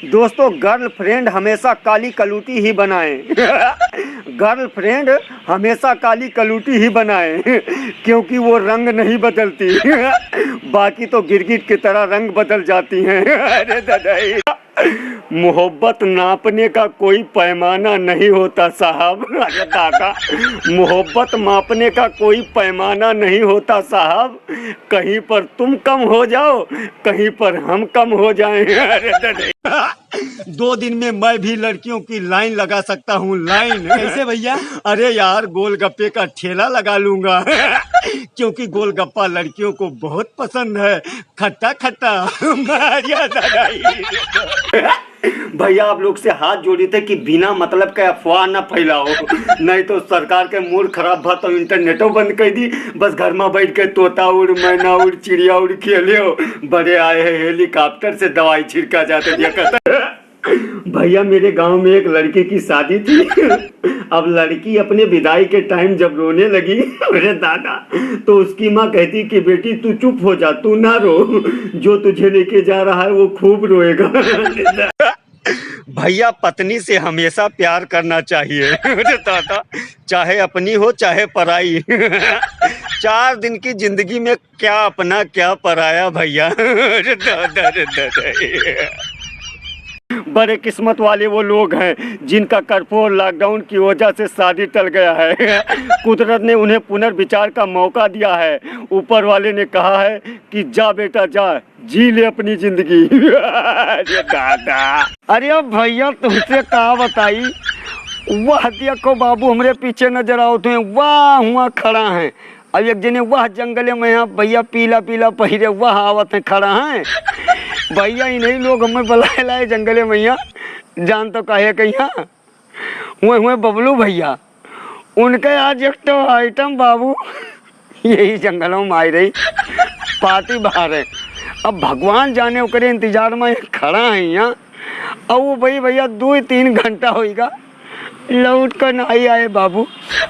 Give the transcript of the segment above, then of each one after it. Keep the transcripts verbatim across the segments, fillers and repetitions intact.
दोस्तों, गर्लफ्रेंड हमेशा काली कलूटी ही बनाएं। गर्लफ्रेंड हमेशा काली कलूटी ही बनाएं, क्योंकि वो रंग नहीं बदलती। बाकी तो गिरगिट की तरह रंग बदल जाती हैं। अरे दादा, मोहब्बत नापने का कोई पैमाना नहीं होता साहब। अरे दादा, मोहब्बत मापने का कोई पैमाना नहीं होता साहब। कहीं पर तुम कम हो जाओ, कहीं पर हम कम हो जाएं। अरे दादा, दो दिन में मैं भी लड़कियों की लाइन लगा सकता हूँ, लाइन। कैसे भैया? अरे यार, गोलगप्पे का ठेला लगा लूंगा। क्योंकि गोलगप्पा लड़कियों को बहुत पसंद है, खट्टा खट्टा। मारिया दादा। भैया, आप लोग से हाथ जोड़ी थे कि बिना मतलब के अफवाह ना फैलाओ, नहीं तो सरकार के मूड खराब भा तो इंटरनेटो बंद कर दी। बस घर में बैठ के तोता उड़, मैना उड़, चिड़िया उड़ खेले हो। बड़े आए हैं हेलीकॉप्टर से दवाई छिड़का जाते दिया करता। भैया, मेरे गांव में एक लड़की की शादी थी। अब लड़की अपने विदाई के टाइम जब रोने लगी, अरे दादा, तो उसकी माँ कहती कि बेटी, तू चुप हो जा, तू ना रो, जो तुझे लेके जा रहा है वो खूब रोएगा। भैया, पत्नी से हमेशा प्यार करना चाहिए। अरे दादा, चाहे अपनी हो चाहे पराई। चार दिन की जिंदगी में क्या अपना क्या पराया भैया। अरे दादा, अरे दादा। बड़े किस्मत वाले वो लोग हैं जिनका कर्फ्यू और लॉकडाउन की वजह से शादी टल गया है। कुदरत ने उन्हें पुनर्विचार का मौका दिया है। ऊपर वाले ने कहा है कि जा बेटा जा, जी ले अपनी जिंदगी। अरे दादा। अरे भैया, तुमसे का बताई, वह देखो बाबू, हमरे पीछे नजर आवत हैं, वह हुआ खड़ा है। अब एक जने वह जंगले में यहाँ भैया पीला पीला पहिरे वह आवत हैं, खड़ा हैं। भैया, इन्हीं लोग हमें बुलाए लाए जंगले में यहाँ, जान तो काहे के यहाँ। हुए हुए बबलू भैया, उनके आज एक ठो आइटम बाबू, यही जंगलों में आई रही, पाती बाहर है। अब भगवान जाने ओकरे इंतजार में खड़ा है यहाँ। अब वो भाई भैया दो ही तीन घंटा होइगा, लौट कर नहीं आए बाबू।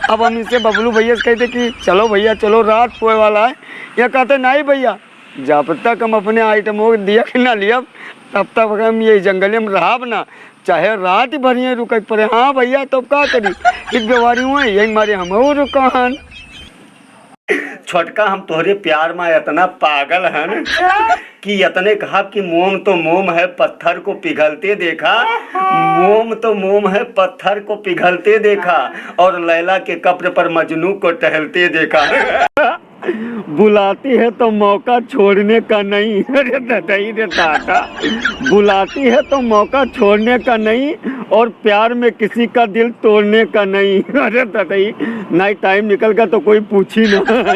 अब हम इसे बबलू भैया से कहते कि चलो भैया चलो, रात होए वाला है। या कहते नहीं भैया, जब तक हम अपने आइटमों को देख ना लियब, तब तक हम ये जंगले में रहब ना, चाहे रात भर यहीं रुके के पड़े। हाँ भैया, तब का करी, एक व्यवहारी हुए, यही मारे हम और रुका हन। छोटका, हम तोहरे प्यार में इतना पागल हन अच्छा। कि इतने कहा कि मोम तो मोम है, पत्थर को पिघलते देखा। आहा। मोम तो मोम है, पत्थर को पिघलते देखा। और लैला के कब्र पर मजनू को टहलते देखा। बुलाती है तो मौका छोड़ने का नहीं। अरे ददई रे दादा, बुलाती है तो मौका छोड़ने का नहीं, और प्यार में किसी का दिल तोड़ने का नहीं। अरे ददई, नहीं, टाइम निकल गया तो कोई पूछी ना।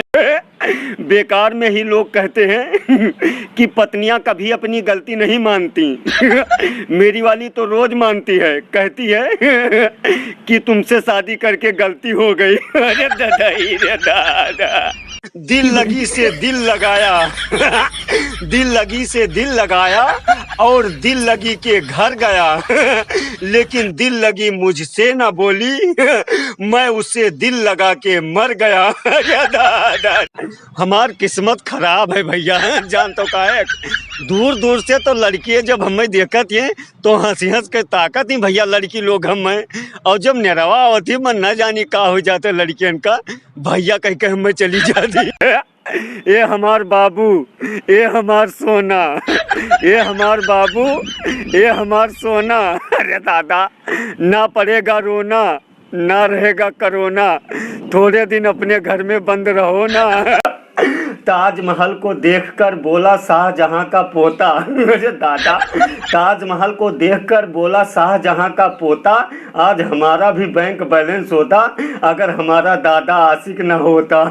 बेकार में ही लोग कहते हैं कि पत्नियां कभी अपनी गलती नहीं मानती। मेरी वाली तो रोज मानती है, कहती है कि तुमसे शादी करके गलती हो गई। अरे ददई रे दादा। दिल लगी से दिल लगाया। दिल लगी से दिल लगाया और दिल लगी के घर गया। लेकिन दिल लगी मुझसे ना बोली, मैं उसे दिल लगा के मर गया। अरे दादा। हमार किस्मत खराब है भैया, जान तो काहे। दूर दूर से तो लड़कियाँ जब हमें देखत हैं तो हंसी हंस के ताकत ही भैया लड़की लोग हमें, और जब नेरवा आवत ही मन न जानी का हो जाते लड़कियन का, भैया कह के हमें चली जाती। ए हमार बाबू, ए हमार सोना, ए हमार बाबू, ए हमार सोना। अरे दादा, ना पड़ेगा रोना, ना रहेगा कोरोना, थोड़े दिन अपने घर में बंद रहो ना। ताजमहल को देखकर बोला शाहजहां का पोता। अरे दादा, ताजमहल को देखकर बोला शाहजहां का पोता, आज हमारा भी बैंक बैलेंस होता, अगर हमारा दादा आशिक न होता।